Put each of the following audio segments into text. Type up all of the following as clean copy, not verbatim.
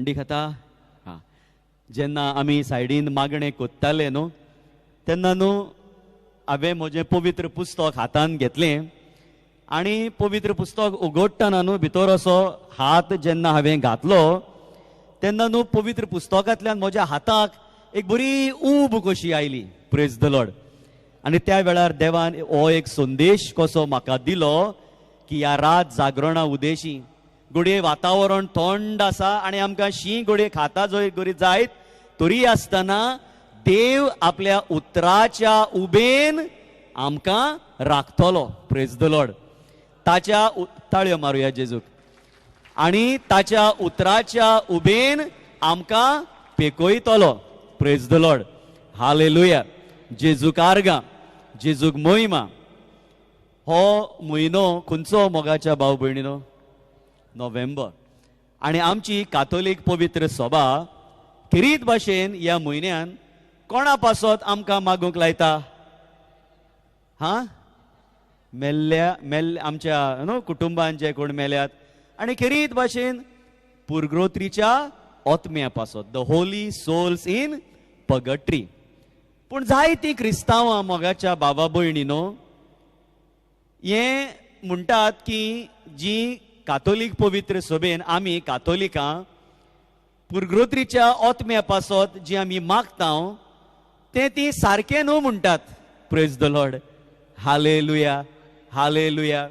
थंडी खाता. हां, जेन्ना आमी सायडीन मागणें कोत्ताले न्हू तेन्ना न्हू हांवें म्हजें पवित्र पुस्तक हातान घेतलें आनी पवित्र पुस्तक उगडटना न्हू भितर असो हात जेन्ना हांवें घातलो तेन्ना न्हू पवित्र पुस्तकांतल्यान म्हज्या हाताक एक बरी ऊब कशी आयली. Praise the Lord. आनी त्या वेळार देवान हो एक संदेश कसो म्हाका दिलो की ह्या रात जागरणा उदेशी घडये वातावरण थंड आसा आनी आमकां शीं घडये खाता जंय घडये जायत तरी आसतना देव आपल्या उतराच्या उबेन आमकां राखतलो. Praise the Lord. ताच्या ताळयो मारुया जेजूक. आनी ताच्या उतराच्या उबेन आमकां पेकयतलो. Praise the Lord. Hallelujah. जेजूक आर्गां, जेजूक मोहिमा. हो म्हयनो खंयचो मोगाच्या भाव भयणीनो? नोव्हेंबर. आनी आमची कातोलीक पवित्र सभा खेरीत भाशेन ह्या म्हयन्यान कोणा पासत आमकां मागूंक लायता? हां, मेल्ल्या मेल्ले आमच्या न्हू कुटुंबान जे कोण मेल्यात आनी खेरीत भाशेन पुर्ग्रोत्रीच्या ओत्म्या पासत, the holy souls in purgatory. पूण जायतीं क्रिस्तांवां मोगाच्या बाबा भयणी न्हू हें म्हणटात की जी कातोलीक पवित्र सभेन आमी कातोलिकां पुर्ग्रोत्रीच्या ओत्म्या पासत जी आमी मागता तें ती सारकें न्हू म्हणटात. Praise the Lord. Hallelujah, hallelujah.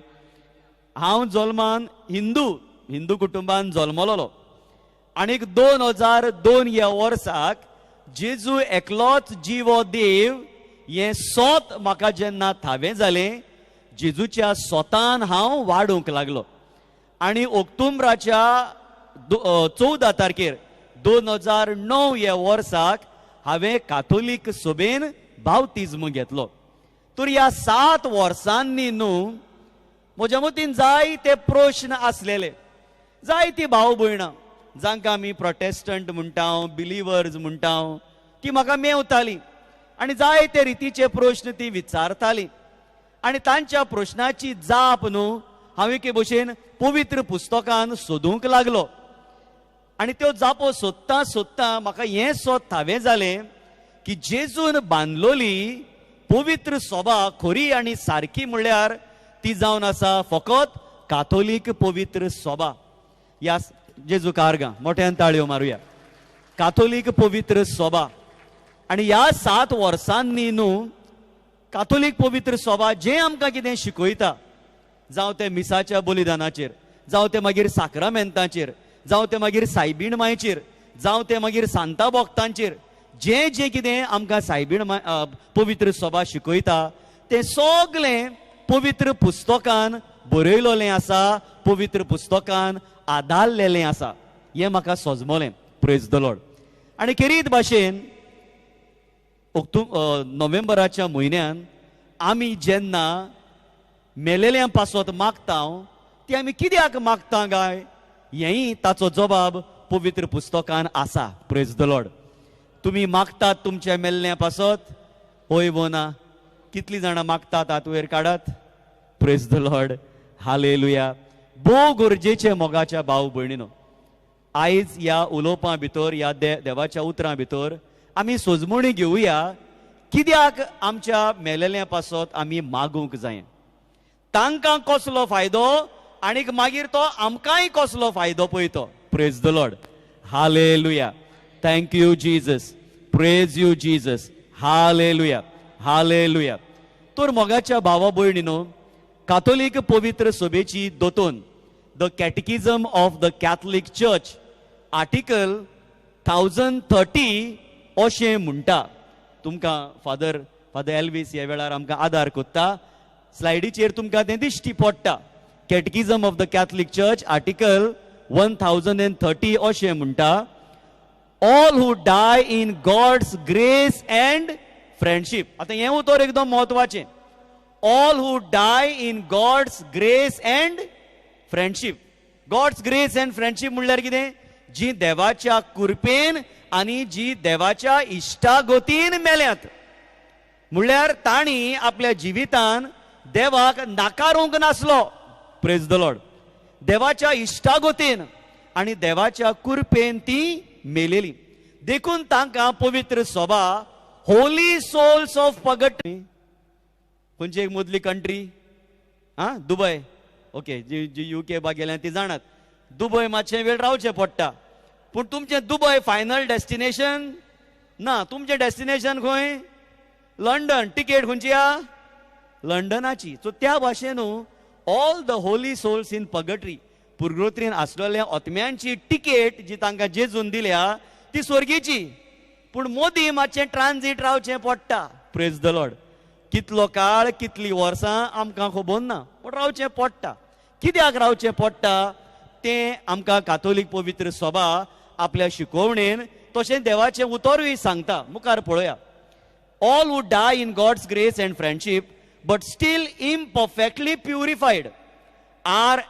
हांव जल्मान हिंदू, हिंदू कुटुंबान जल्मलोलो आनीक 2002 ह्या वर्साक जेजू एकलोच जिवो देव हें सोत म्हाका जेन्ना थावें जालें जेजूच्या सोतान हांव वाडूंक लागलो. आनी ऑक्टोबराच्या 14 तारखेर 2009 ह्या वर्साक हांवें कातोलीक सभेन बावतिज्म घेतलो. तर ह्या 7 वर्सांनी न्हू म्हज्या मतीन जायते प्रश्न आसलेले, जायती भाव भयणां जांकां आमी प्रोटेस्टंट म्हणटा, बिलिवर्स म्हणटा, ती म्हाका मेवताली आनी जायते रितीचे प्रश्न ती विचारताली. आनी तांच्या प्रश्नाची जाप न्हू हांव एके भशेन पवित्र पुस्तकान सोदूंक लागलो. आनी त्यो जापो सोदता सोदता म्हाका हें सोद थावें जालें की जेजून बांदलोली पवित्र सभा खरी आनी सारकी म्हणल्यार ती जावन आसा फकत कातोलीक पवित्र सभा. ह्या जेजू कारगां मोठ्यान ताळयो मारुया. कातोलीक पवित्र सभा. आनी ह्या 7 वर्सांनी न्हू कातोलीक पवित्र सभा जें आमकां कितें शिकयता, जावं तें मिसाच्या बलिदानाचेर, जावं तें मागीर साक्रामेंताचेर, जावं तें मागीर सायबीण मायचेर, जावं तें मागीर सांता भक्तांचेर, जें जें कितें आमकां सायबीण माय पवित्र सभा शिकयता तें सगळें पवित्र पुस्तकान बरयलोलें आसा, पवित्र पुस्तकान आदारलेलें आसा. हें म्हाका सजमलें. Praise the Lord. आनी खेरीत भाशेन नोव्हेंबराच्या म्हयन्यान आमी जेन्ना मेलेल्या पासत मागता ती आमी कित्याक मागता काय हेंय ताचो जबाब पवित्र पुस्तकान आसा. Praise the Lord. तुमी मागतात तुमच्या मेल्ल्या पासत? हय वो ना? कितलीं जाणां मागतात? हात वयर काडात. Praise the Lord. Hallelujah. भोव गरजेचें मोगाच्या भाव भयणीनो, आयज ह्या उलोवपां भितर, ह्या देवाच्या उतरां भितर आमी सोजमणी घेवया कित्याक आमच्या मेलेल्या पासत आमी मागूंक जाय, तांकां कसलो फायदो आनीक मागीर तो आमकांय कसलो फायदो पळयतो. Praise the Lord. Hallelujah. Thank you Jesus. Praise you Jesus. Hallelujah, hallelujah. तर मोगाच्या भावा भयणीनो, कातोलीक पवित्र सभेची दोतोन, the catechism of the Catholic Church, article 1030 अशें म्हणटा. तुमकां फादर फादर एल्वीस ह्या वेळार आमकां आदार कोत्ता. स्लायडीचेर तुमकां तें दिश्टी पडटा. Catechism of the Catholic Church article 1030 अशें म्हणटा, all who die in God's grace and friendship. आतां हें उतर एकदम म्हत्वाचें. All who die in God's grace and friendship. God's grace and friendship म्हणल्यार कितें? जी देवाच्या कृपेन आनी जी देवाच्या इश्टागतीन मेल्यात, म्हणल्यार तांणी आपल्या जिवितान देवाक नाकारूंक नासलो. Praise the Lord. देवाच्या इश्टागतीन आनी देवाच्या कुरपेन ती मेलेली. देखून तांकां पवित्र सभा होली सोल्स ऑफ पगटरी. खंयची एक मदली कंट्री आं, दुबय. ओके, जी जी युके बा गेल्या ती जाणात, दुबय मातशें वेळ रावचें पडटा. पूण तुमचें दुबय फायनल डेस्टिनेशन ना. तुमचें डेस्टिनेशन खंय? लंडन. टिकेट खंयची आ? लंडनाची. सो त्या भाशेन all the holy souls in purgatory, पुर्गोत्रीन आसलेल्या ओतम्यांची टिकेट जी तांकां जेजून दिल्या ती स्वर्गीची, पूण मोदी मातशें ट्रान्झीट रावचें पडटा. Praise the Lord. कितलो काळ, कितली वर्सां आमकां खबर ना, पूण रावचें पडटा. कित्याक रावचें पडटा तें आमकां कातोलीक पवित्र सभा आपल्या शिकोवणेन तशें देवाचें उतरूय सांगता. मुखार पळोवया. All who die in God's grace and friendship, but still imperfectly purified, are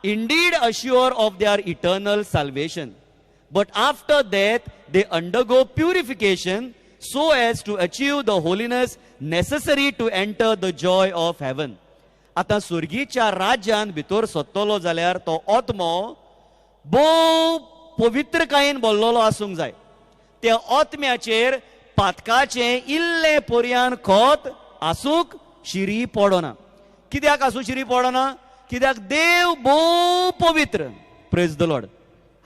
indeed assured of their eternal salvation. But after death, they undergo purification so as to achieve the holiness necessary to enter the joy of heaven. आतां सुर्गीच्या राज्यान भितर सोदतलो जाल्यार तो आत्मो भोव पवित्रकायेन बोल्लोलो आसूंक जाय. त्या आत्म्याचेर पातकाचें इल्लें पर्यान खोत आसूंक शिरी पडना. कित्याक आसूं शिरी पडना? कित्याक देव भोव पवित्र. Praise the Lord,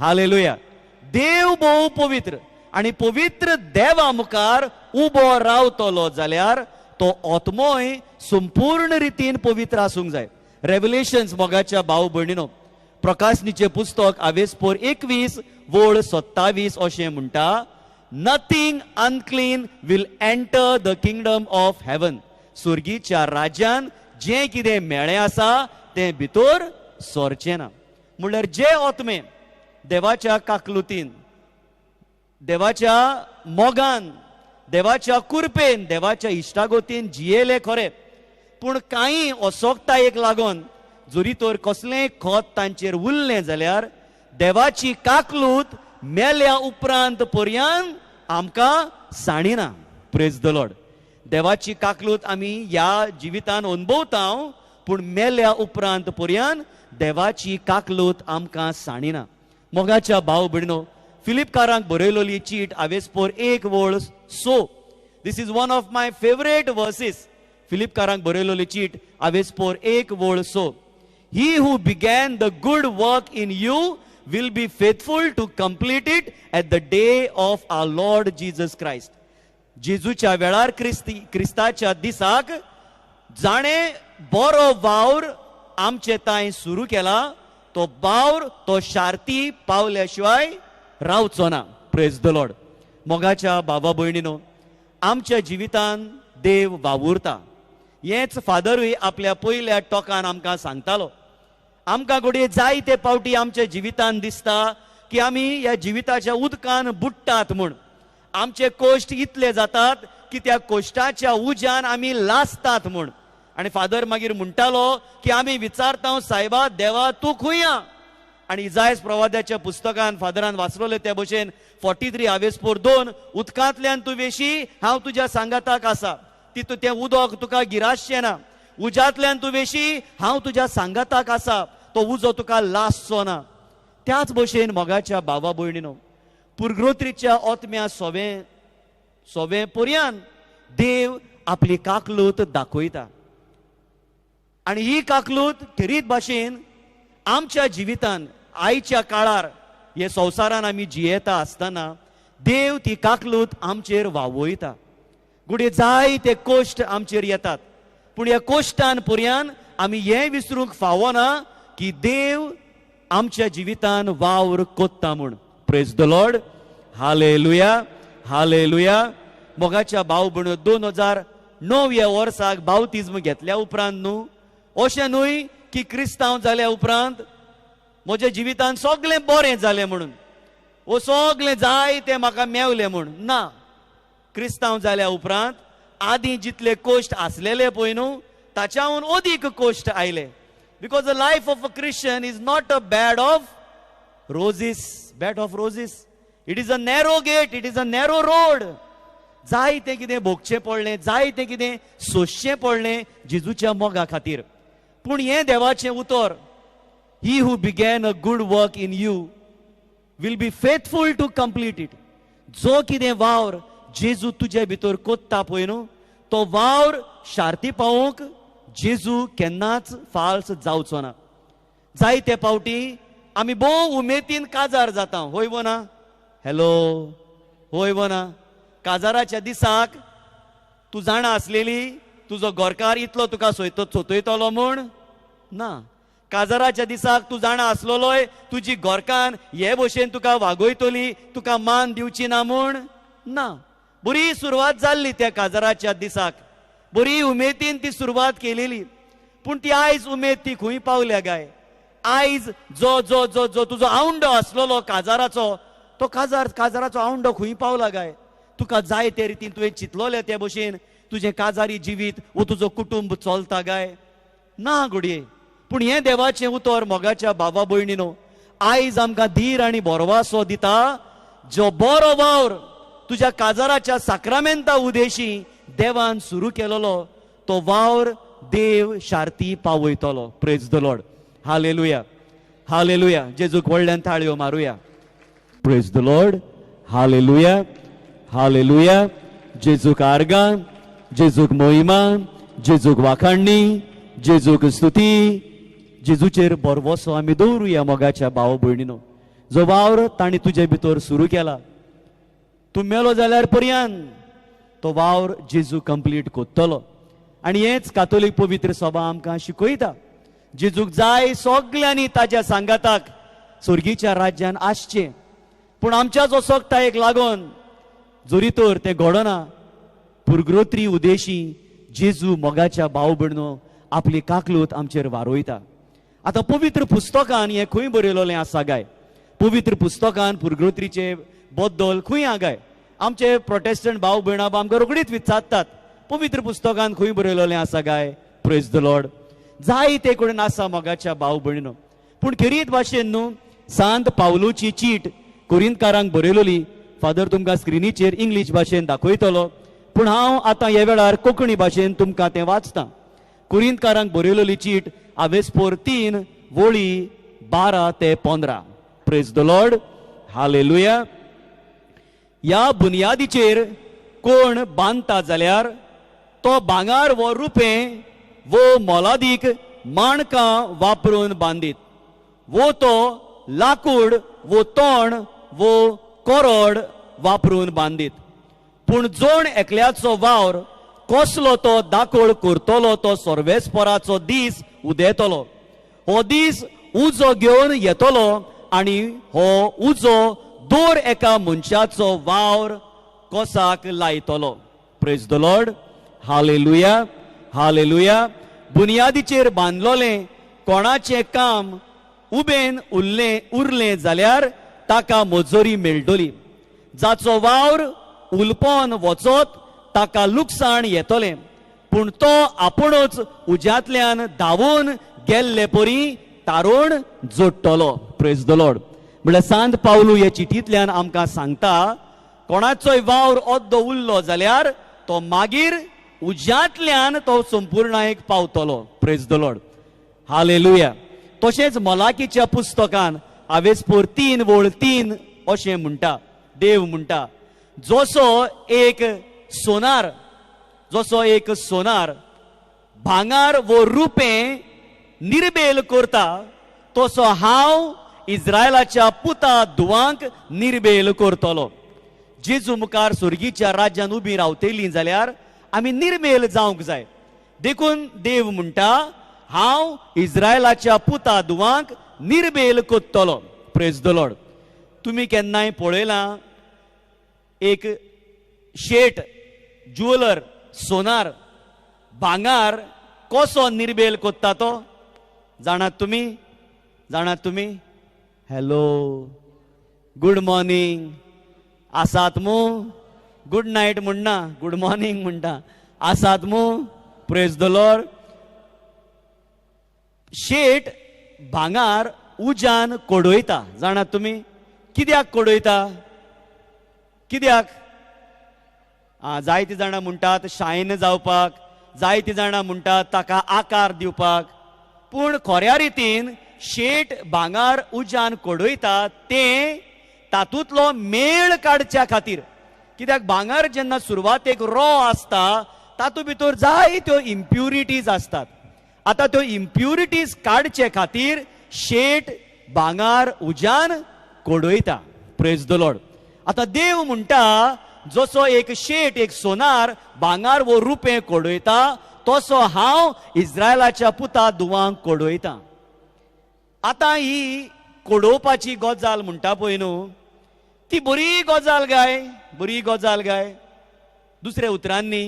hallelujah. देव भोव पवित्र आनी पवित्र देवा मुखार उबो रावतलो जाल्यार तो आत्मोय संपूर्ण रितीन पवित्र आसूंक जाय. रेवलेशन्स, मोगाच्या भाव भयणीनो, प्रकाशनीचें पुस्तक आवेसपोर 21 वळ 27 अशें म्हणटा, "Nothing unclean will enter the kingdom of heaven." सुर्गीच्या राज्यान जें कितें मेळें आसा तें भितर सरचें ना. म्हणल्यार जे आत्मे देवाच्या काकलुतीन, देवाच्या मोगान, देवाच्या कुरपेन, देवाच्या इश्टागोतीन जियेले खरे, पूण कांय असोकतायेक लागून जरी तर कसलेंय खत तांचेर उरलें जाल्यार देवाची काकलूत मेल्या उपरांत पर्यान आमकां साणिना. Praise the Lord. देवाची काकलूत आमी ह्या जिवितान अनुभवता, पूण मेल्या उपरांत पर्यान देवाची काकलूत आमकां साणिना. मोगाच्या भाव भयणो, फिलिपकारांक बरयलोली चीट आवेसपोर 1 वळ 6. This is one of my favourite verses. फिलिपकारांक बरयलोली चीट आवेसपोर 1 वळ 6. "He who began the good work in you will be faithful to complete it at the day of our Lord Jesus Christ." जेजूच्या वेळार, क्रिस्ती क्रिस्ताच्या दिसाक जाणे बरो वावर आमचे तांय सुरू केला, तो वावर तो शार्ती पावल्या शिवाय रावचो ना. Praise the Lord. मोगाच्या बाबा भयणीनो, आमच्या जिवितान देव वावुरता हेच फादरूय आपल्या पयल्या टोकान आमकां सांगतालो. आमकां घडये जायते पावटी आमच्या जिवितान दिसता की आमी ह्या जिविताच्या उदकान बुडटात म्हूण. आमचे कोश्ट इतले जातात की त्या कोश्टाच्या उज्यान आमी लासतात म्हूण. आनी फादर मागीर म्हणटालो की आमी विचारता, सायबा देवा, तूं खंय आ? आनी इजायस प्रवाद्याच्या पुस्तकान फादरान वाचलोले त्या भशेन 43 आवेसपोर 2, उदकांतल्यान तूं वेशी, हांव तुज्या सांगाताक आसा, तितू तें उदक तुका गिरासचें ना. उज्यांतल्यान तूं वेशी, हांव तुज्या सांगाताक आसा, तो उजो तुका लासचो ना. त्याच भशेन मोगाच्या भावा भयणीनो, पुर्ग्रोत्रीच्या ओतम्या सोवे सोवे पर्यान देव आपली काकलूत दाखयता आनी ही काकलूत खेरीत भाशेन आमच्या जिवितान आयच्या काळार हे संवसारान आमी जियेता आसतना देव ती काकलूत आमचेर वावयता. घडये जायते कोश्ट आमचेर येतात, पूण ह्या कोश्टान पर्यान आमी हें विसरूंक फावना की देव आमच्या जिवितान वावर कोत्ता म्हूण. Praise the Lord, hallelujah, hallelujah. मोगाच्या भाव भयण, 2009 ह्या वर्साक बावतिज्म घेतल्या उपरांत न्हू, अशें न्हय की क्रिस्तांव जाल्या उपरांत म्हज्या जिवितान सगळें बरें जालें म्हणून, वो सगळें जाय तें म्हाका मेवलें म्हूण ना. क्रिस्तांव जाल्या उपरांत आदीं जितले कोश्ट आसलेले पळय न्हू, ताच्याहून अदीक कोश्ट आयले, because the life of a Christian is not a bed of roses, bed of roses. It is a narrow gate, it is a narrow road. जाय तें कितें भोगचें पडलें, जाय तें कितें सोंसचें पडलें जेजूच्या मोगा खातीर. पूण हें देवाचें उतर, "He who began a good work in you Will be faithful to complete it. जो कितें वावर जेजू तुजे भितर कोत्ता पळय न्हू, तो वावर शार्ती पावोवंक जेजू केन्नाच फाल्स जावचो ना. जायते पावटी आमी भोव उमेदीन काजार जाता, होय वो ना? हॅलो, होय वो ना? काजाराच्या दिसाक तूं जाणा आसलेली तुजो घरकार इतलो तुका सोतयतलो म्हूण ना. काजाराच्या दिसाक तूं जाणा आसलेलोय तुजी घरकान हे भशेन तुका वागयतली, तुका मान दिवची ना म्हूण ना. बरी सुरवात जाल्ली त्या काजाराच्या दिसाक, बरी उमेदीन ती सुरवात केलेली, पूण ती आयज उमेद ती खंय पावल्या काय? आयज जो जो जो जो तुजो आवंडो आसलेलो काजाराचो, तो काजाराचो आवंडो खंय पावला काय? तुका जाय ते रितीन तुवें चिंतलोलें ते भशेन तुजें काजारी जिवीत वो तुजो कुटुंब चलता काय ना घडये. पूण हें देवाचें उतर मोगाच्या भावा भयणीनो आयज आमकां धीर आनी भरवासो दिता. जो बरो वावर तुज्या काजाराच्या साक्रामेंता उदेशी देवान सुरू केलेलो तो वावर देव शार्ती पावयतलो. Praise the Lord. Hallelujah, hallelujah. जेजूक व्हडल्यान ताळयो मारुया. Praise the Lord. Hallelujah, hallelujah. जेजूक आर्गां, जेजूक मोहिमा, जेजूक वाखाणणी, जेजूक स्तुती. जेजूचेर भरवसो आमी दवरुया मोगाच्या भाव भयणीनो. जो वावर तांणी तुजे भितर सुरू केला, तूं मेलो जाल्यार पर्यान तो वावर जेजू कंप्लीट कोत्तलो. आनी हेंच कातोलीक पवित्र सभा आमकां शिकयता. जेजूक जाय सगल्यांनी ताज्या सांगाताक स्वर्गीच्या राज्यान आसचें, पूण आमच्या जो सोगतायेक लागून जरी तर तें घडना, पुरग्रोत्री उदेशी जेजू मोगाच्या भाव भयणो आपली काकलूत आमचेर वारोयता. आतां पवित्र पुस्तकान हें खंय बरयलेलें आसा गाय? पवित्र पुस्तकान पुरग्रोत्रीचे बद्दल खंय आगाय? आमचे प्रोटेस्टंट भाव भयणां आमकां रोखडीच विचारतात, पवित्र पुस्तकान खंय बरयलेलें आसा गाय? Praise the Lord. जायते कडेन आसा मोगाच्या भाव भयणीनो. पूण खेरीत भाशेन न्हू, सांत पावलूची चीट कोरिंतकारांक बरयलेली फादर तुमकां स्क्रिनीचेर इंग्लीश भाशेन दाखयतलो, पूण हांव आतां ह्या वेळार कोंकणी भाशेन तुमकां तें वाचतां. कोरिंतकारांक बरयलेली चीट आवेस्पोर 3 वळी 12 ते 15. Praise the Lord. Hallelujah. ह्या बुनियादीचेर कोण बांदता जाल्यार तो भांगर वो रुपें वो मोलादीक माणकां वापरून बांदीत, वो तो लाकूड वो तण वो कोरड वापरून बांदीत. पूण जोण एकल्याचो वावर कसलो तो दाकोळ करतलो तो सर्वेस्पराचो दीस उदेतलो. हो दीस उजो घेवन येतलो आनी हो उजो दर एका मनशाचो वावर कोसाक लायतलो. Praise the Lord. Hallelujah, hallelujah. बुनियादीचेर बांदलोलें कोणाचें काम उबेन उरलें जाल्यार ताका मजुरी मेळटली. जाचो वावर उलपोन वचत ताका लुकसाण येतलें, पूण तो आपुणूच उज्यांतल्यान धांवून गेल्ले परी तारूण जोडटलो. Praise the Lord. म्हळ्यार सांत पावलू हे चिटींतल्यान आमकां सांगता, कोणाचोय वावर अद्दो उरलो जाल्यार तो मागीर उज्यांतल्यान तो संपूर्णायेक पावतलो. Praise the Lord. Hallelujah. तशेंच मलाकीच्या पुस्तकान आवेस्पोर 3 वळ 3 अशें म्हणटा, देव म्हणटा, जसो एक सोनार, जसो एक सोनार भांगर वो रुपें निर्बेल करता, तसो हांव इस्रायलाच्या पुता धुवांक निर्बेल करतलो. जेजू मुखार स्वर्गीच्या राज्यान उबी रावतली जाल्यार आमी निर्मेल जावंक जाय. देखून देव म्हणटा, हांव इस्रायलाच्या पुता धुवांक निर्बेल करतलो. Praise the Lord. तुमी केन्नाय पळयलां एक शेट, ज्युएलर, सोनार भांगार कसो निर्बेल कोत्ता तो जाणात तुमी? जाणात तुमी? हॅलो, गुड मॉर्निंग आसात मू? गुड नायट म्हणना, गुड मॉर्निंग म्हणटा. आसात मू? Praise the Lord. शेट भांगार उज्यान कोडयता, जाणात तुमी? कित्याक कोडयता? कित्याक? जायतीं जाणां म्हणटात शायन जावपाक, जायतीं जाणां म्हणटात ताका आकार दिवपाक, पूण खऱ्या रितीन शेट भांगार उज्यान कोडयता तें तातूंतलो मेळ काडच्या खातीर. कित्याक भांगर जेन्ना सुरवातेक रॉ आसता तातूंत भितर जायत्यो इम्प्युरिटीज आसतात. आतां त्यो इम्प्युरिटीज काडचे खातीर शेट भांगर उज्यान कोडयता. Praise the Lord. आतां देव म्हणटा जसो एक शेट, एक सोनार भांगर वो रुपें कोडयता तसो हांव इस्रायलाच्या पुता दुवांक कोडयता. आतां ही कोडोवपाची गजाल म्हणटा पळय न्हू, ती बरी गजाल गाय, बरी गजाल गाय. दुसऱ्या उतरांनी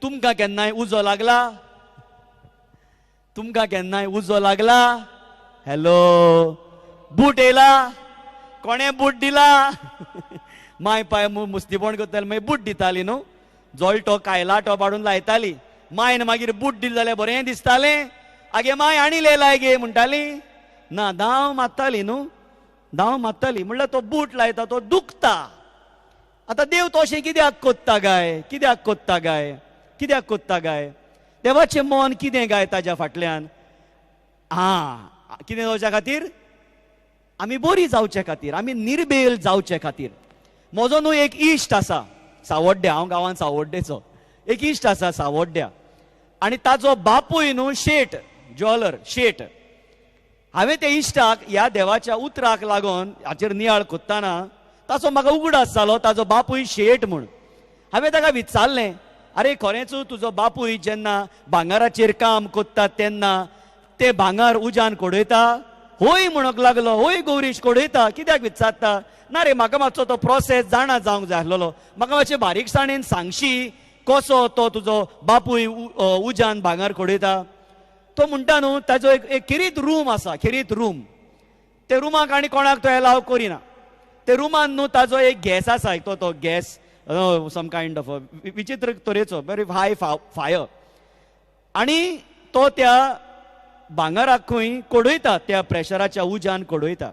तुमकां केन्नाय उजो लागला? तुमकां केन्नाय उजो लागला? हॅलो, बूट येयला? कोणें बूट दिला? माय पाय मुस्तीपण करताली, मागीर बूट दिताली न्हू, जळटो कायलाटो पाडून लायताली. मायन मागीर बूट दिले जाल्यार बरें दिसतालें, आगे माय आनी लाय गे म्हणटाली ना, धांव मारताली न्हू, धांव मारताली. म्हणल्यार तो बूट लायता तो दुखता. आतां देव तो अशें कित्याक कोत्ता गाय? कित्याक कोत्ता गाय? कित्याक कोत्ता गाय? देवाचें मन कितें गाय ताज्या फाटल्यान? आं, कितें जावच्या खातीर? आमी बरी जावचे खातीर, आमी निर्बेल जावचे खातीर. म्हजो न्हू एक इश्ट आसा सावड्ड्या, हांव गांवांत सावड्डेचो, एक इश्ट आसा सावड्ड्या, आनी ताजो बापूय न्हू शेट, ज्वेलर शेट. हांवें त्या इश्टाक ह्या देवाच्या उतराक लागून हाचेर नियाळ कोत्ताना ताचो म्हाका उगडास जालो, ताजो बापूय शेट म्हूण. हांवें ताका विचारलें, आरे खरेंच तुजो बापूय जेन्ना भांगराचेर काम कोत्ता तेन्ना ते भांगर उज्यान कोडयता? होय म्हणूंक लागलो, होय गौरीश कोडयता. कित्याक विचारता? ना रे, म्हाका मातसो तो प्रोसेस जाणा जावंक जाय आसलेलो, म्हाका मातशें बारीकसाणेन सांगशी कसो तो तुजो बापूय उज्यान भांगर कोडयता. तो म्हणटा न्हू ताजो एक खेरीत रूम आसा, खेरीत रूम, ते रुमाक आनी कोणाक तो एलाव करिना. ते रुमान न्हू ताजो एक गॅस आसा, एक तो गॅस सम कायंड ऑफ विचित्र तरेचो, वेरी हाय फायर, आनी तो त्या भांगराक खंय कोडयता, त्या प्रेशराच्या उज्यान कोडयता.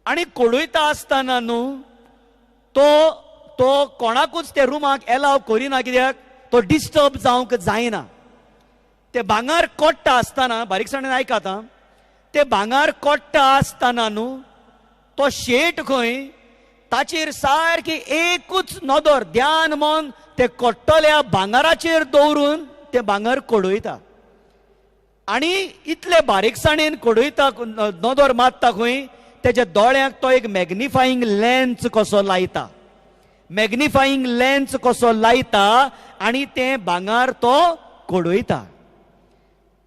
आनी कोडयता आसतना न्हू तो तो कोणाकूच त्या रुमाक एलाव करिना, कित्याक तो डिस्टर्ब जावंक जायना. ते भांगर कोट्टा आसतना, बारीकसाणेन आयकात आं, ते भांगर कोट्टा आसतना न्हू तो शेट खंय ताचेर सारकी एकूच नदर, ध्यान मन ते कोट्टल्या भांगराचेर दवरून ते भांगर कोडयता. आनी इतले बारीकसाणेन कोडयता, नदर मारता खंय तेज्या दोळ्यांक तो एक मॅग्निफाईंग लेन्स कसो लायता, मॅग्निफाईंग लेन्स कसो लायता आनी तें भांगर तो कोडयता.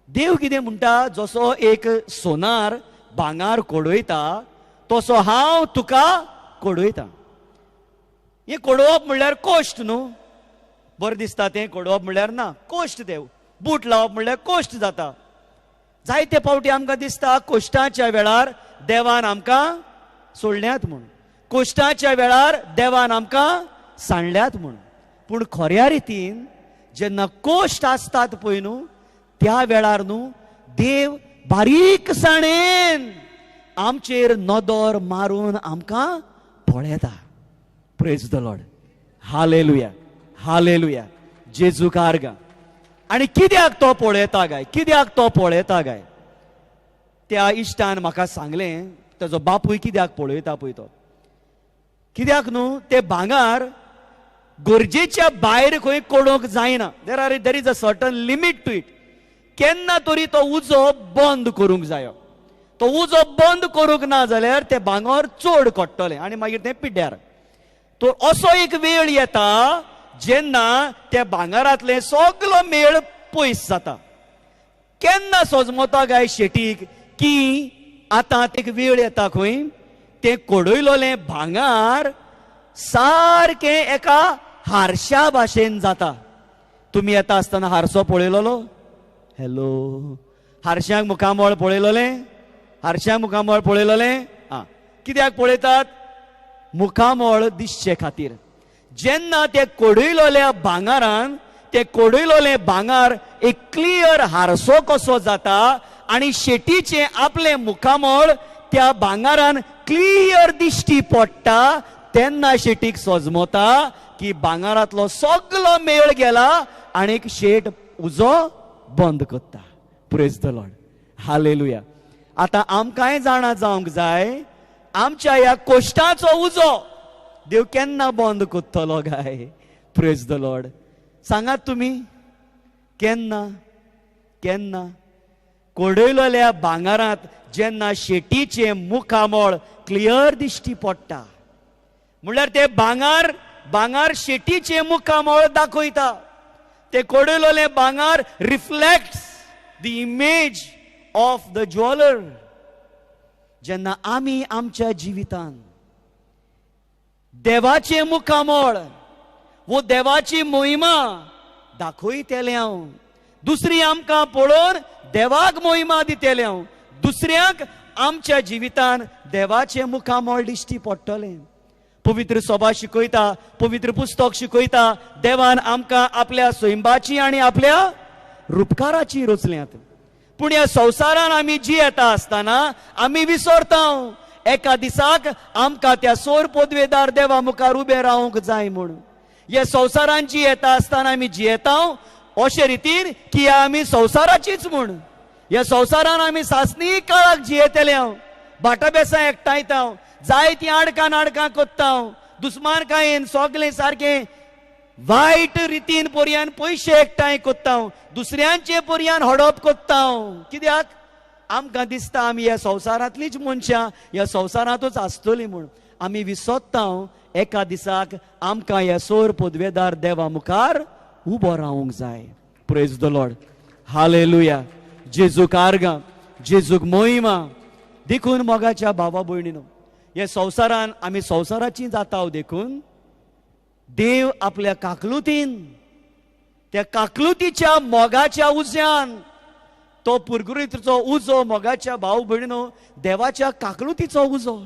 देव कितें म्हणटा, जसो एक सोनार भांगर कोडयता तसो हांव तुका कोडयता. हें कोडोवप म्हणल्यार कोश्ट न्हू, बरें दिसता तें कोडोवप म्हणल्यार ना, कोश्ट. देव बूट लावप म्हणल्यार कोश्ट जाता. जायते फावटी आमकां दिसता कोश्टाच्या वेळार देवान आमकां सोडल्यात म्हूण, कोश्टाच्या वेळार देवान आमकां सांडल्यात म्हूण. पूण खऱ्या रितीन जेन्ना कोश्ट आसतात पळय न्हू त्या वेळार न्हू देव बारीकसाणेन आमचेर नदर मारून आमकां पळयता. Praise the Lord, hallelujah, hallelujah, जेजू कारगा. आनी कित्याक तो पळयता गाय, कित्याक तो पळयता गाय? त्या इश्टान म्हाका सांगलें ताजो बापूय कित्याक पळयता पळय तो, कित्याक न्हू ते भांगर गरजेच्या भायर खंय कोडोवंक जायना. There is a certain limit to it. केन्ना तरी तो उजो बंद करूंक जायो. तो उजो बंद करूंक ना जाल्यार ते भांगर चड कोट्टलें आनी मागीर तें पिड्ड्यार. तो असो एक वेळ येता जेन्ना त्या भांगरांतलें सगलो मेळ पयस जाता. केन्ना सोजमता गाय शेटीक की आतां एक वेळ येता खंय तें कोडयलोलें भांगर सारकें एका हारशा भाशेन जाता. तुमी येता आसतना हारसो पळयलोलो? हॅलो, हारशांक मुखामळ पळयलोलें? हारशांक मुखामळ पळयलोलें? आं, कित्याक पळयतात? मुखामळ दिसचे खातीर. जेन्ना ते कोडयलोल्या भांगरान ते कोडयलोलें भांगर एक क्लियर हारसो कसो जाता आनी शेटीचें आपलें मुखामळ त्या भांगरान क्लियर दिश्टी पडटा, तेन्ना शेटीक सोजमता की भांगरांतलो सगलो मेळ गेला आनी शेट उजो बंद करता. Praise the Lord, hallelujah. आतां आमकांय जाणा जावंक जाय आमच्या ह्या कोश्टाचो उजो देव केन्ना बंद करतलो काय? Praise the Lord. सांगात तुमी केन्ना? केन्ना कोडयलेल्या भांगारांत जेन्ना शेटीचें मुखामळ क्लियर दिश्टी पडटा, म्हणल्यार ते भांगार भांगार शेटीचें मुखामळ दाखयता. ते कोडयलेलें भांगार reflects the image of the jeweller. जेन्ना आमी आमच्या जिवितान देवाचें मुखामळ वो देवाची मोहिमा दाखयतले हांव, दुसरी आमकां पळोवन देवाक मोहिमा दितले हांव, दुसऱ्यांक आमच्या जिवितान देवाचें मुखामळ दिश्टी पडटलें. पवित्र सभा शिकयता, पवित्र पुस्तक शिकयता, देवान आमकां आपल्या सैंबाची आनी आपल्या रुपकाराची रचल्यात. पूण ह्या संवसारान आमी जियेता आसतना आमी विसरता एका दिसाक आमकां त्या सोर पदवेदार देवा मुखार उबें रावंक जाय म्हूण. ह्या संवसारान जियेता आसतना आमी जियेता अशे रितीन की आमी संवसाराचीच म्हूण. ह्या संवसारान आमी सासणी काळाक जियेतले हांव, भाटा बेसां एकठांयता, जायतीं आडकां नाडकां कोत्ता, दुस्मानकायेन सगळें सारकें वायट रितीन पर्यान पयशे एकठांय कोत्ता, दुसऱ्यांचे पर्यान हडप कोत्ता. कित्याक? आमकां दिसता आमी ह्या संवसारांतलीच मनशां, ह्या संवसारांतूच आसतलीं म्हूण. आमी विसरता एका दिसाक आमकां ह्या सोर पदवेदार देवा मुखार उबो रावंक जाय. Praise the Lord. Hallelujah. जेजूक आर्गां, जेजूक मोहिमा. देखून मोगाच्या भावा भयणीनो, हे संवसारान आमी संवसाराची जाता, देखून देव आपल्या काकलुतीन, त्या काकलुतीच्या मोगाच्या उज्यान, तो पुरगुरीचो उजो मोगाच्या भाव भयणीनो देवाच्या काकलुतीचो उजो.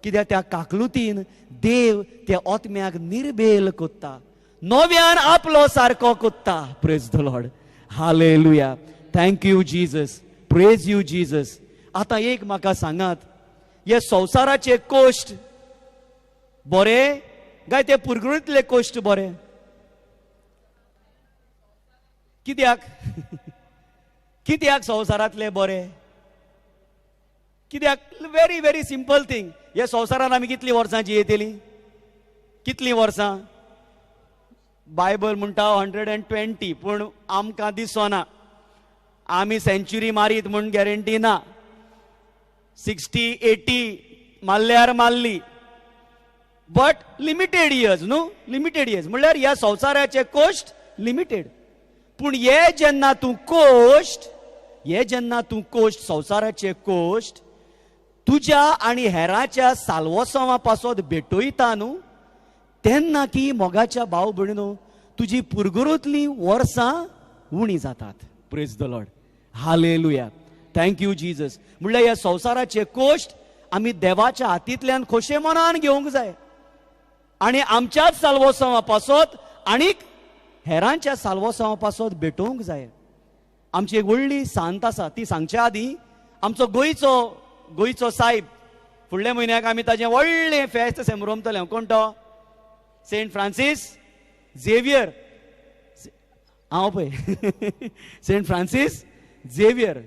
कित्याक त्या काकलुतीन देव त्या ओतम्याक निर्बेल कोत्ता, नव्यान आपलो सारको कोत्ता. Praise the Lord. Hallelujah. Thank you Jesus. Praise you Jesus. आतां एक म्हाका सांगात, हे संवसाराचे कोश्ट बरे काय ते पुरगुरींतले कोश्ट बरे? कित्याक? कित्याक संवसारांतले बरे? कित्याक? Very very simple thing. हे संवसारान आमी कितलीं वर्सां जियेतलीं? कितलीं वर्सां? बायबल म्हणटा 120, पूण आमकां दिसना. आमी सेंच्युरी मारीत म्हूण गॅरंटी ना. 60 80 मारल्यार मारली, बट लिमिटेड इयर्स न्हू, लिमिटेड इयर्स म्हणल्यार ह्या संवसाराचे कोश्ट लिमिटेड. पूण हे जेन्ना तूं कोश्ट, हे जेन्ना तूं कोश्ट संवसाराचे कोश्ट तुज्या आनी हेराच्या साल्वोसांवा पासत भेटयता न्हू, तेन्ना की मोगाच्या भाव भयणीनो तुजी पुरगुरूंतलीं वर्सां उणी जातात. Praise the Lord. Hallelujah. Thank you Jesus. म्हणल्यार ह्या संवसाराचे कोश्ट आमी देवाच्या हातींतल्यान खोशे मनान घेवंक जाय आनी आमच्याच साल्वोसांवा पासत आनीक हेरांच्या साल्वोसांवा पासत भेटोवंक जाय. आमची एक व्हडली सांत आसा, ती सांगच्या आदीं आमचो गोंयचो गोंयचो सायब, फुडल्या म्हयन्याक आमी ताजें व्हडलें फेस्त सेमरोमतले. कोण तो? Saint Francis Xavier. हांव पळय, सेंट फ्रांसीस झेवियर.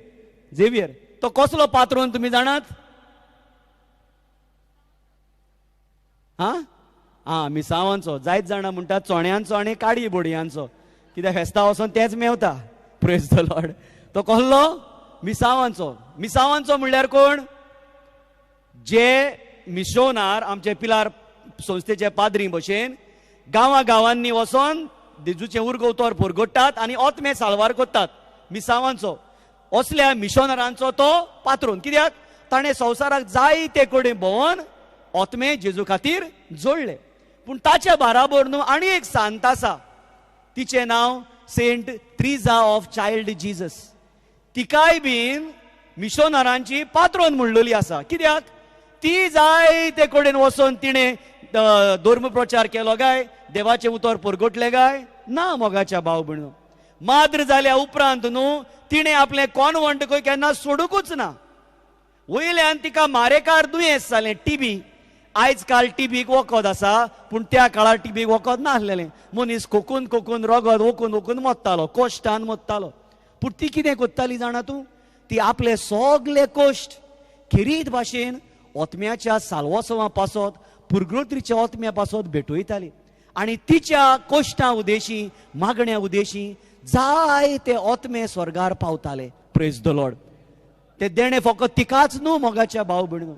झेवियर तो कसलो पात्रोन तुमी जाणात? आं आं, मिसावांचो. जायत जाणां म्हणटात चोण्यांचो आनी काडी बोडयांचो, कित्याक फेस्ता वचोन तेंच मेवता. Praise the Lord. तो कसलो? मिसावांचो. मिसावांचो म्हणल्यार कोण? जे मिशोनार आमचे पिलार संस्थेचे पाद्री भशेन गांवा गांवांनी वचोन जेजूचें उर्ग उतर पुरगोडटात आनी ओतमे साल्वार करतात. मिसावांचो, असल्या मिशोनरांचो तो पात्रोन. कित्याक? ताणें संवसाराक जायते कडेन भोंवन ओतमे जेजू खातीर जोडले. पूण ताच्या बाराबर न्हू आनी एक सांत आसा, तिचें नांव Saint Teresa of Child Jesus. तिकाय बीन मिशोनरांची पात्रोन म्हणलेली आसा. कित्याक? ती जायते कडेन वचोन तिणें धर्म प्रचार केलो काय? देवाचें उतर परगटलें काय ना? मोगाच्या भाव भयणो, माद्र जाल्या उपरांत न्हू तिणें आपलें कॉनवंट खंय केन्ना सोडुकूच ना. वयल्यान तिका मारेकार दुयेंस जालें, टिबी. आयज काल टिबीक वखद आसा, पूण त्या काळार टिबीक वखद नासलेलें. मनीस खोकून खोकून रगत ओकून ओकून मोत्तालो, कोश्टान मोत्तालो. पूण ती कितें करताली जाणा तूं? ती आपले सगले कोश्ट खेरीत भाशेन ओतम्याच्या साल्वासोवा पासत, पुरग्रोत्रीच्या ओतम्या पासत भेटयताली आनी तिच्या कोश्टां उदेशी, मागण्या उदेशी जायते ओतमे स्वर्गार पावताले. Praise the Lord. ते देणें फकत तिकाच न्हू मोगाच्या भाव भयणीनो,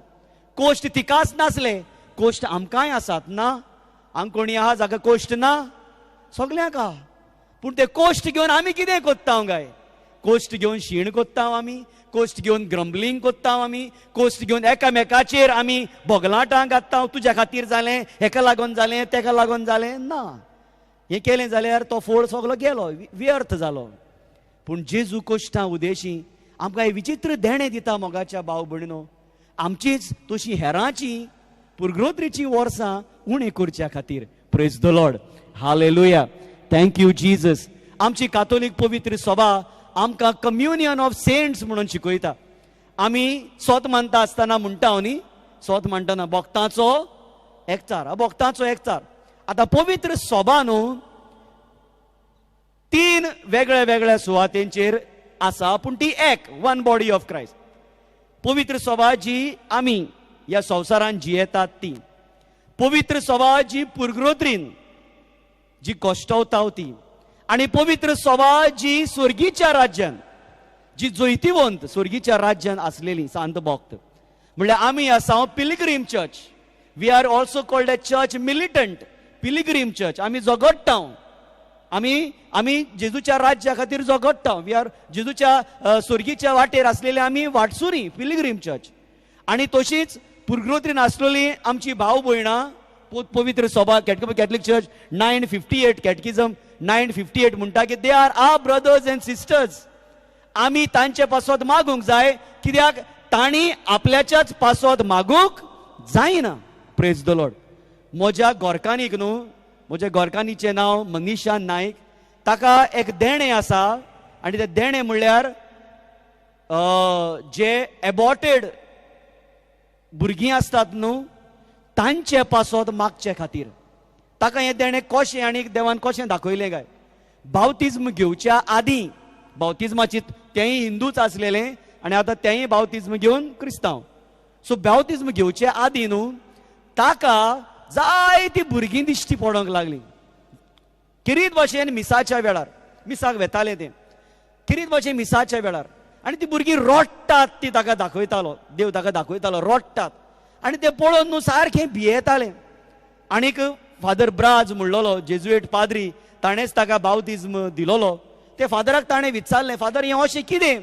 कोश्ट तिकाच नासले, कोश्ट आमकांय आसात ना. हांगा कोणी आहा जाका कोश्ट ना? सगल्यांक आहा. पूण ते कोश्ट घेवन आमी कितें कोत्ता काय? कोश्ट घेवन शीण कोत्ता आमी, कोश्ट घेवन ग्रंबलींग कोत्ता आमी, कोश्ट घेवन एकामेकाचेर आमी बोगलाटां घालता, तुज्या खातीर जालें, हेका लागून जालें, तेका लागून जालें. ना, हें केलें जाल्यार तो फोड सगलो गेलो, व्यर्थ जालो. पूण जेजू कोश्टां उदेशी आमकां हें विचित्र देणें दिता मोगाच्या भाव भयणीनो, आमचीच तशी हेरांची पुरग्रोत्रीची वर्सां उणें करच्या खातीर. Praise the Lord. Hallelujah. Thank you Jesus. आमची कातोलीक पवित्र सभा आमकां कम्युनियन ऑफ सेंट्स म्हणून शिकयता. आमी सोत मानता आसतना म्हणटा न्ही, सोत म्हणटना भक्तांचो एकचार, भक्तांचो एकचार. आतां पवित्र सभा न्हू तीन वेगळ्या वेगळ्या सुवातेंचेर आसा, पूण ती एक, वन बॉडी ऑफ क्रायस्ट. पवित्र सभा जी आमी ह्या संवसारान जियेतात ती, पवित्र सभा जी पुरग्रोत्रीन जी कश्टवता ती, आनी पवित्र सभा जी स्वर्गीच्या राज्यान, जी जैतिवंत स्वर्गीच्या राज्यान आसलेली सांत भक्त. म्हणल्यार आमी आसा pilgrim church. We are also called a church militant, pilgrim church. आमी झगडटा, आमी आमी जेजूच्या राज्या खातीर झगडटा. We are जेजूच्या स्वर्गीच्या वाटेर आसलेले आमी वाटसुरी, पिलिग्रीम चर्च. आनी तशीच पुरग्रोत्रीन आसलेली आमची भाव भयणां पवित्र सभा, कॅथलीक चर्च 958, कॅटकिजम 958 म्हणटा की they are our brothers and sisters. आमी तांचे पासत मागूंक जाय, कित्याक तांणी आपल्याच्याच पासत मागूंक जायना. Praise the Lord. म्हज्या गोरकानीक न्हू, म्हज्या गोरकानीचें नांव मनीषा नायक, ताका एक देणें आसा आनी तें देणें म्हणल्यार जे एबॉटेड भुरगीं आसतात न्हू तांचे पासत मागचे खातीर. ताका हें देणें कशें आनी देवान कशें दाखयलें काय, बावतिज्म घेवच्या आदीं, बावतिज्माची तेंय हिंदूच आसलेलें आनी आतां तेंय बावतिज्म घेवन क्रिस्तांव. सो बावतिज्म घेवचे आदीं न्हू ताका जायतीं भुरगीं दिश्टी पडोंक लागलीं. किरीत भाशेन मिसाच्या वेळार, मिसाक वेतालें तें, किरीत भाशेन मिसाच्या वेळार, आनी ती भुरगीं रोडटात ती ताका दाखयतालो, देव ताका दाखयतालो रोडटात, आनी तें पळोवन न्हू सारकें भियेतालें. आनीक फादर ब्राज म्हणलोलो जेजुएट पाद्री, ताणेंच ताका बावतिज्म दिलोलो. ते फादराक ताणें विचारलें, फादर हें अशें कितें?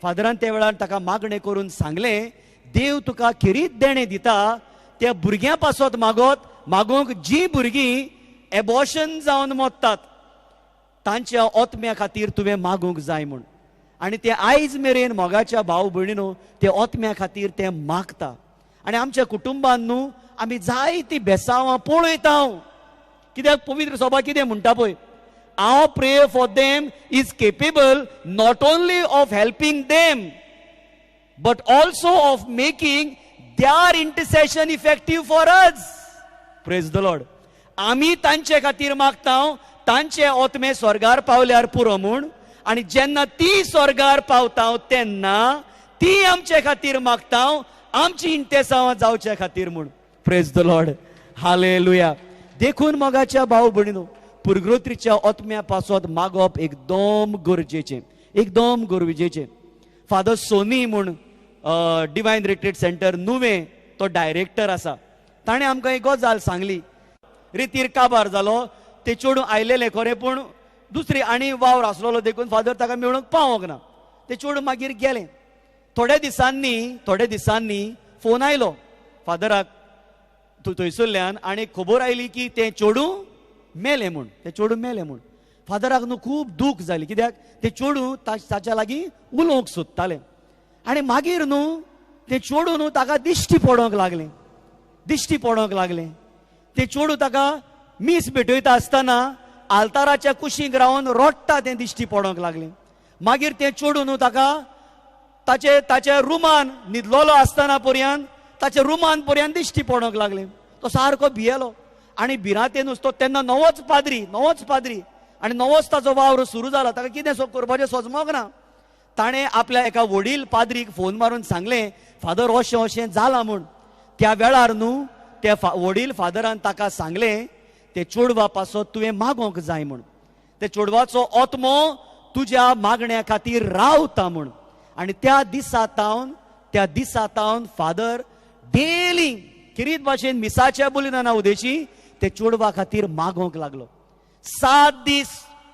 फादरान त्या वेळार ताका मागणें करून सांगलें, देव तुका खेरीत देणें दिता, त्या भुरग्यां पासत मागत मागूंक जी भुरगीं एबॉर्शन जावन मोत्तात तांच्या ओतम्या खातीर तुवें मागूंक जाय म्हूण. आनी ते आयज मेरेन मोगाच्या भाव भयणीनो ते ओतम्या खातीर ते मागता. आनी आमच्या कुटुंबान न्हू आमी जायतीं बेसांवां पळयता. कित्याक पवित्र सभा कितें म्हणटा पळय, our prayer for them is capable not only of helping them but also of making their intercession effective for us. Praise the Lord. आमी तांचे खातीर मागता, तांचे ओतमे स्वर्गार पावल्यार पुरो म्हूण, आनी जेन्ना ती स्वर्गार पावता तेन्ना ती आमचे खातीर मागता, आमची इंटेसांवां जावचे खातीर म्हूण. Praise the Lord. Hallelujah. देखून मोगाच्या भाव भयणीनो, पुरग्रोत्रीच्या ओतम्या पासत मागप एकदम गरजेचें, एकदम गरजेचें. फादर सोनी म्हूण डिवायन रिट्रीट सेंटर नुवें तो डायरेक्टर आसा, ताणें आमकां एक गजाल सांगली. रितीर काबार जालो, ते चेडूं आयलेलें खरें, पूण दुसरी आनी वावर आसलेलो देखून फादर ताका मेळूंक पावोंक ना. ते चेडूं मागीर गेलें. थोड्या दिसांनी फोन आयलो फादराक थंयसरल्यान, आनी खबर आयली की तें चेडूं मेलें म्हूण, तें चेडूं मेलें म्हूण. फादराक न्हू खूब दूख जाली, कित्याक तें चेडूं ताच्या लागीं उलोवंक सोदतालें. आनी मागीर न्हू तें चेडूं न्हू ताका दिश्टी पडोंक लागलें, दिश्टी पडोंक लागलें. तें चेडूं ताका मीस भेटयता आसतना आल्ताराच्या कुशीक रावन रोडटा तें दिश्टी पडोंक लागलें. मागीर तें चेडूं न्हू ताका ताचे ताच्या रुमान न्हिदलोलो आसतना पर्यंत ताच्या रुमान पर्यंत दिश्टी पडोंक लागलें. तो सारको भियेलो आनी भिरांतेनूच तो तेन्ना नवोच पाद्री आनी नवोच ताचो वावर सुरू जाला, ताका कितें करपाचें सोजमोंक ना. ताणें आपल्या एका वडील पाद्रीक फोन मारून सांगलें, फादर अशें अशें जालां म्हूण. त्या वेळार न्हू त्या वडील फादरान ताका सांगलें, ते चेडवा पासत तुवें मागोंक जाय म्हूण, ते चेडवाचो आत्मो तुज्या मागण्या खातीर रावता म्हूण. आनी त्या दिसा तावन फादर डेली किरीत भाशेन मिसाच्या बलिदाना उदेशी ते चेडवा खातीर मागोंक लागलो. 7 दीस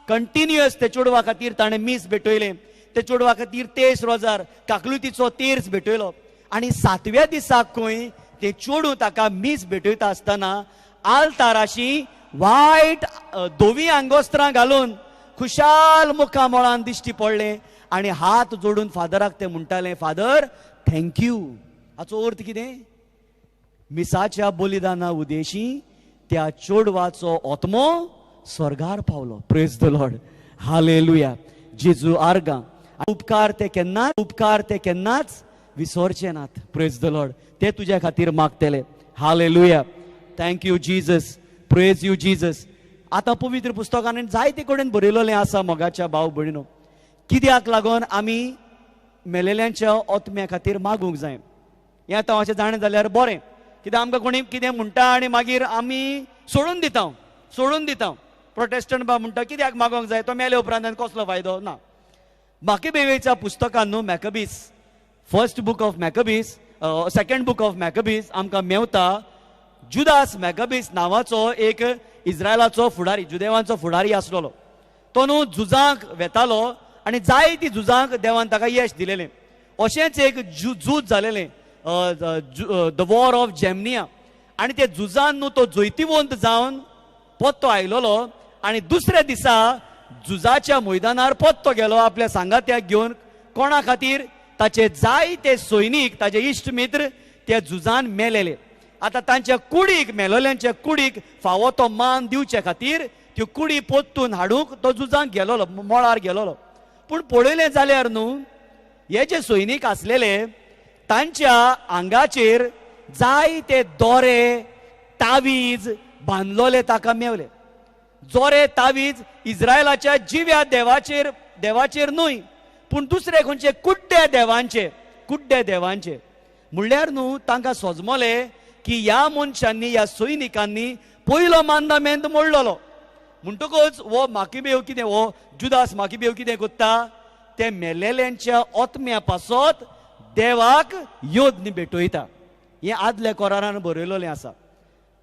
कंटिन्युअस ते चेडवा खातीर ताणें मीस भेटयलें, ते चेडवा खातीर 23 रोजार काकलुतीचो तेर्स भेटयलो. आनी 7व्या दिसाक खंय ते चेडूं ताका मीस भेटयता आसतना आल्ताराशी वायट धवी आंगोस्त्रां घालून खुशाल मुखामळान दिश्टी पडलें आनी हात जोडून फादराक ते म्हणटालें, फादर thank you. हाचो अर्थ कितें? मिसाच्या बलिदाना उदेशी त्या चेडवाचो आत्मो स्वर्गार पावलो. Praise the Lord, hallelujah. जेजू आर्गां. उपकार ते केन्नाच विसरचे नात. प्रेज the Lord. ते तुज्या खातीर मागतले. Hallelujah. Thank you Jesus, praise you Jesus. आतां पवित्र पुस्तकान जायते कडेन बरयलेलें आसा मोगाच्या भाव भयणीनो, कित्याक लागून आमी मेलेल्यांच्या आत्म्या खातीर मागूंक जाय. हें आतां अशें जाणें जाल्यार बरें, कित्याक आमकां कोणी कितें म्हणटा आनी मागीर आमी सोडून दिता. प्रोटेस्टंट बा म्हणटा कित्याक मागोंक जाय, तो मेले उपरांत आनी कसलो फायदो ना. मॅकबेच्या पुस्तकान न्हू, Maccabees, first book of Maccabees, second book of Maccabees आमकां मेवता जुदास मॅकबीस नांवाचो एक इस्रायलाचो फुडारी, जुदेवांचो फुडारी आसलेलो. तो न्हू झुजांक वेतालो आनी जायती झुजांक देवान ताका यश दिलेलें. अशेंच एक झूज जालेलें, the war of जॅमनिया. आनी ते झुजान न्हू तो जैतिवंत जावन पत्तो आयलोलो आनी दुसऱ्या दिसा झुजाच्या मैदानार पत्तो गेलो आपल्या सांगात्याक घेवन. कोणा खातीर? ताचे जायते सैनीक, ताचे इश्ट मित्र त्या झुजान मेलेले. आतां तांच्या कुडीक, मेलोल्यांच्या कुडीक फावो तो मान दिवचे खातीर त्यो कुडी पोत्तून हाडूंक तो झुजांक गेलोलो, मळार गेलोलो. पूण पळयलें जाल्यार न्हू, हे जे सैनीक आसलेले तांच्या आंगाचेर जायते दोरे तावीज बांदलोले ताका मेवले. जोरे तावीज इस्रायलाच्या जिव्या देवाचेर न्हय, पूण दुसरे खंयचे कुड्डे देवांचे. म्हणल्यार न्हू तांकां सोजमले की ह्या मनशांनी, ह्या सैनिकांनी पयलो मांदामेंत मोडलेलो. म्हणटकच हो माकीबेव कितें, हो जुदास माकीबेव कितें करता, ते मेलेल्यांच्या आत्म्या पासत देवाक योद्न भेटयता. हें आदल्या कोरारान बरयलेलें आसा.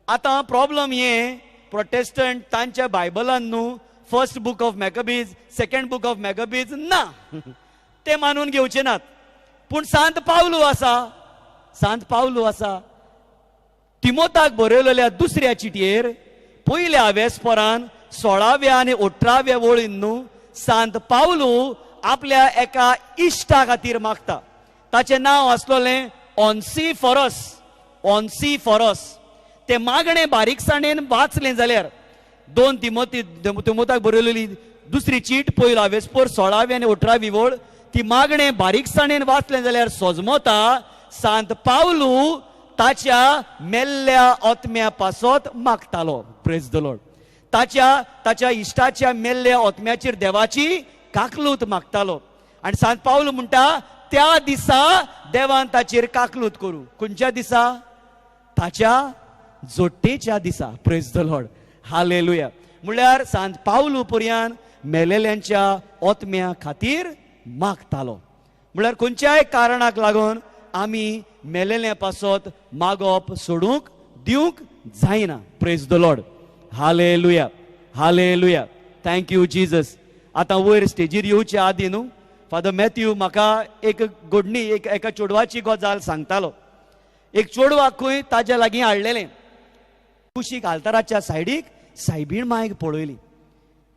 आतां प्रॉब्लम हें, प्रोटेस्टंट तांच्या बायबलान न्हू first book of Maccabees, second book of Maccabees ना, ते मानून घेवचे नात. पूण सांत पावलू आसा, तिमोताक बरयलेल्या दुसऱ्या चिटयेर पयल्या वेस्परान 16व्या आनी 18व्या वळीन न्हू सांत पावलू आपल्या एका इश्टा खातीर मागता. ताचें नांव आसलोलें ऑन्सीफोरस. ते मागणें बारीकसाणेन वाचलें जाल्यार 2 तिमोताक बरयलेली दुसरी चीट पयला वेस्पोर 16वी आनी 18वी वळ, ती मागणें बारीकसाणेन वाचलें जाल्यार सोजमोता सांत पावलू ताच्या मेल्ल्या आत्म्या पासत मागतालो. Praise the Lord. ताच्या इश्टाच्या मेल्ल्या आत्म्याचेर देवाची काकलूत मागतालो. आनी सांत पावलू म्हणटा त्या दिसा देवान ताचेर काकलूत करूं. खंयच्या दिसा? ताच्या जोट्टेच्या दिसा. Praise the Lord, hallelujah. म्हणल्यार सांत पावलू पर्यान मेलेल्यांच्या आत्म्या खातीर मागतालो. म्हणल्यार खंयच्याय कारणाक लागून आमी मेलेल्या पासत मागप सोडूंक दिवंक जायना. Praise the Lord, hallelujah, hallelujah. Thank you Jesus. आतां वयर स्टेजीर येवचे आदी न्हू फादर मॅथ्यू म्हाका एक घडणी, एका चेडवाची गजाल सांगतालो. एक चेडवाक खंय ताज्या लागीं हाडलेलें, कुशीक आल्ताराच्या सायडीक सायबीण मायक पळयली.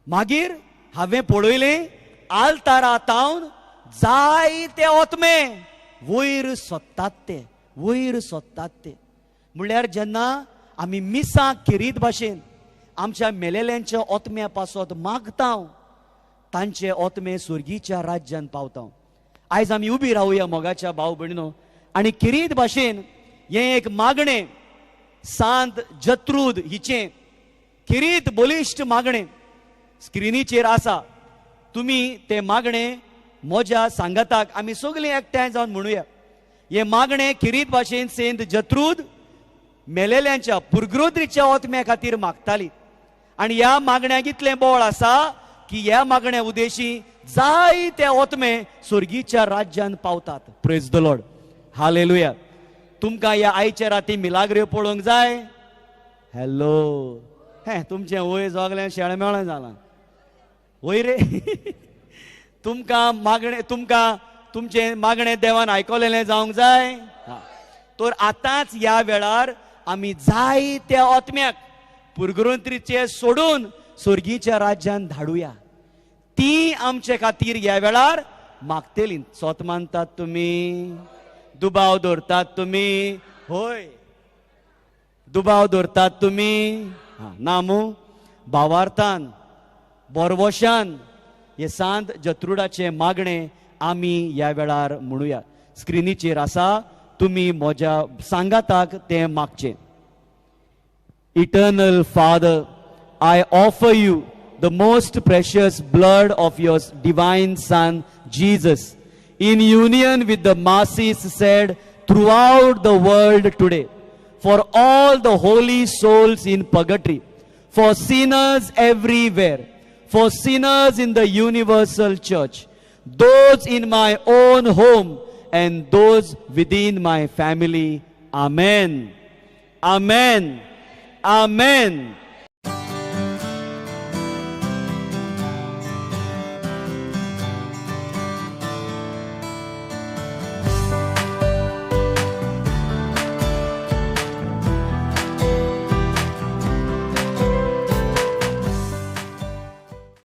मागीर हांवें पळयलें आल्तारा तावन जायते ओतमे वयर सोदतात ते, वयर सोदतात ते. म्हणल्यार जेन्ना आमी मिसां खेरीत भाशेन आमच्या मेलेल्यांच्या ओतम्या पासत मागता, तांचे ओतमे सुर्गीच्या राज्यान पावता. आयज आमी उबी रावया मोगाच्या भाव भयणीनो, आनी खेरीत भाशेन हें एक मागणें सांत जत्रूद हिचें खेरीत बलिश्ट मागणें स्क्रिनीचेर आसा. तुमी तें मागणें म्हज्या सांगाताक आमी सगळीं एकठांय जावन म्हणुया. हें मागणें खेरीत भाशेन सेंत जत्रूद मेलेल्यांच्या पुर्ग्रोद्रीच्या ओतम्या खातीर मागताली. आनी ह्या मागण्याक इतलें बळ आसा की ह्या मागण्या उदेशी जायते ओतमे स्वर्गीच्या राज्यान पावतात. Praise the Lord, hallelujah. तुमकां ह्या आयच्या राती मिलाग्र्यो पळोवंक जाय? हॅलो, हें तुमचें वय सगळें शेळमेळें जालां वय रे. तुमकां मागणें, तुमकां तुमचें मागणें देवान आयकलेलें जावंक जाय. तर आतांच ह्या वेळार आमी जायत्या ओतम्याक पुर्गुरोंत्रीचे सोडून स्वर्गीच्या राज्यान धाडुया. ती आमचे खातीर ह्या वेळार मागतली. सोत मानतात तुमी? दुबाव दवरतात तुमी? होय, दुबाव दवरतात तुमी? ना मू? भावार्थान बोरवशान हे सांत जत्रुडाचें मागणें आमी ह्या वेळार म्हणुया. स्क्रिनीचेर आसा, तुमी म्हज्या सांगाताक तें मागचें. Eternal Father, I offer you the most precious blood of your divine Son, Jesus, in union with the masses said throughout the world today, for all the holy souls in purgatory, for sinners everywhere, for sinners in the universal church, those in my own home and those within my family. Amen. Amen. Amen.